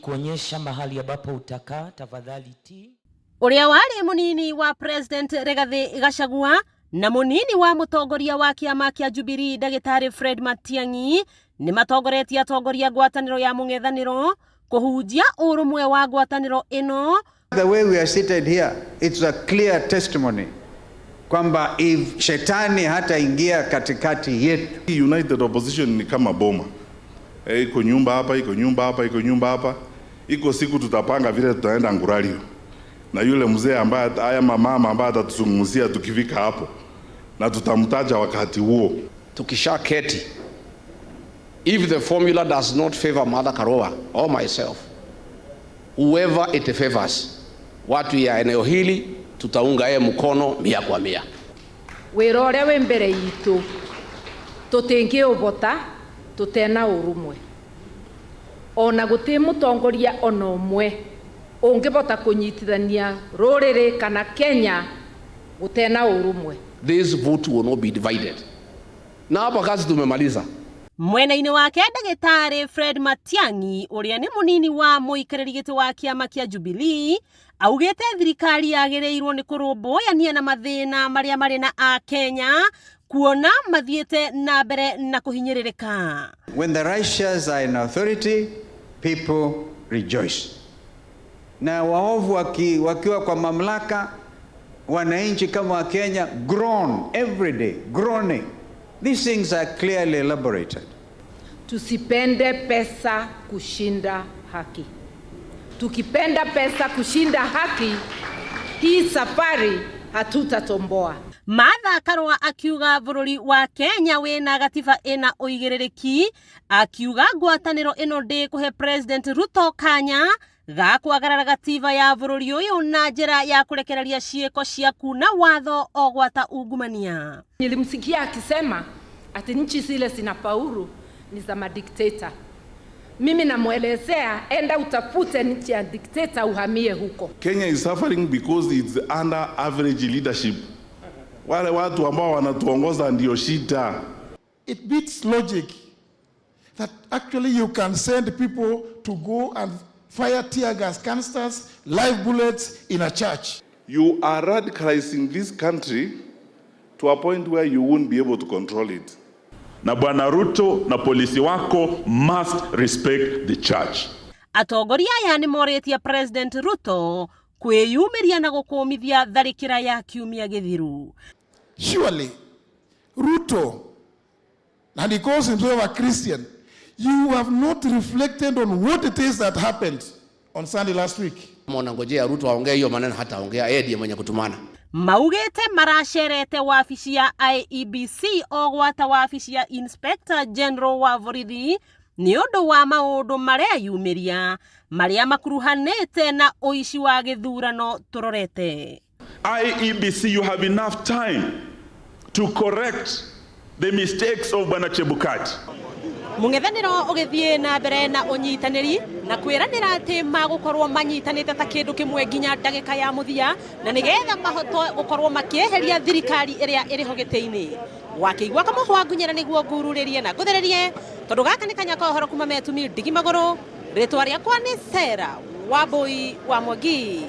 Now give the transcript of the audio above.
Nikikuonyesha mahali ambapo utakaa, tafadhali tii. Ũrĩa warĩ mũnini wa President Rigathĩ Gachagua na mũnini wa mũtongoria wa kĩama kĩa Jubilee Ndagĩtarĩ Fred Matiang'i nĩ matongoretie atongoria ngwatanĩro ya mũng'ethanĩro kũhunjia ũrũmwe wa ngwatanĩro ĩno. The way we are seated here, it's a clear testimony kwamba if shetani hataingia katikati yetu. United Opposition ni kama boma. Iko nyumba hapa, iko nyumba hapa, iko nyumba hapa. Iko siku tutapanga vile tutaenda Nguralio na yule mzee ambaye haya mamama ambaye atatuzungumzia tukifika hapo, na tutamtaja wakati huo. Tukisha keti, if the formula does not favor Martha Karua or myself, whoever it favors, watu ya eneo hili tutaunga yeye mkono 100 kwa 100. Wĩra ũrĩa wĩ mbere itũ tũtingĩũbota tũtena ũrũmwe, ona gũtĩ mũtongoria ona ũmwe ũngĩbota kũnyitithania rũrĩrĩ kana Kenya gũtena ũrũmwe. This vote will not be divided. Na hapa kazi tumemaliza. Mwena-inĩ wake, Ndagĩtarĩ Fred Matiang'i, ũrĩa nĩ mũnini wa mũikarĩri gĩtĩ wa kĩama kĩa Jubilee, augĩte thirikari yagĩrĩirwo nĩ kũrũmbũyania na mathĩna marĩa marĩ na Akenya, kuona mathiĩte na mbere na kũhinyĩrĩrĩka. When the righteous are in authority, people rejoice. Na waovu wakiwa kwa mamlaka, wananchi kama wa Kenya groan every day, groaning. These things are clearly elaborated. Tusipende pesa kushinda haki. Tukipenda pesa kushinda haki, hii safari hatutatomboa. Martha Karua akiuga bũrũri wa Kenya wĩna gatiba ĩna ũigĩrĩrĩki, akiuga ngwatanĩro ĩno ndĩkũhe President Ruto kanya ga kwagarara gatiba ya bũrũri ũyũ na njĩra ya kũrekereria ciĩko cia kuna watho o gwata ungumania. Nilimsikia akisema ati nchi zile zinafaulu ni za madikteta. Mimi namwelezea, enda utafute nchi ya dikteta uhamie huko. Kenya is suffering because it's under average leadership. Wale watu ambao wanatuongoza ndio shida. It beats logic that actually you can send people to go and fire tear gas canisters, live bullets in a church. You are radicalizing this country to a point where you won't be able to control it. Na Bwana Ruto na polisi wako must respect the church. Atongoria aya nĩ morĩtie President Ruto kwĩyumĩria na gũkũmithia tharĩkĩra ya kiumia gĩthiru. Surely, Ruto, and he calls himself a Christian, you have not reflected on what it is that happened on Sunday last week. Kama unangojea Ruto aongee hiyo maneno, hataongea, yeye ndiye mwenye kutumana. Maugĩte maracerete wabici ya IEBC o gwata wabici ya Inspector General wa borithi nĩ ũndũ wa maũndũ mareyumĩria marĩa makuruhanĩte na ũici wa gĩthurano tũrorete. IEBC, you have enough time to correct the mistakes of Bwana Chebukati. Mũng'ethanĩro ũgĩthiĩ na mbere na ũnyitanĩri na kwĩranĩra atĩ magũkorwo manyitanĩte ta kĩndũ kĩmwe nginya ndagĩka ya mũthia, na nĩgetha mahote gũkorwo makĩeheria thirikari ĩrĩa ĩrĩho gĩtĩ-inĩ. Wakĩigua kamũhwa ngunyĩra nĩguo ngururĩrie na ngũthererie, tondũ gaka nĩ kanya ka ũhoro kuma Metumi ndigi magũrũ. Rĩtwa rĩakwa nĩ Sarah Wambui wa Mwangi.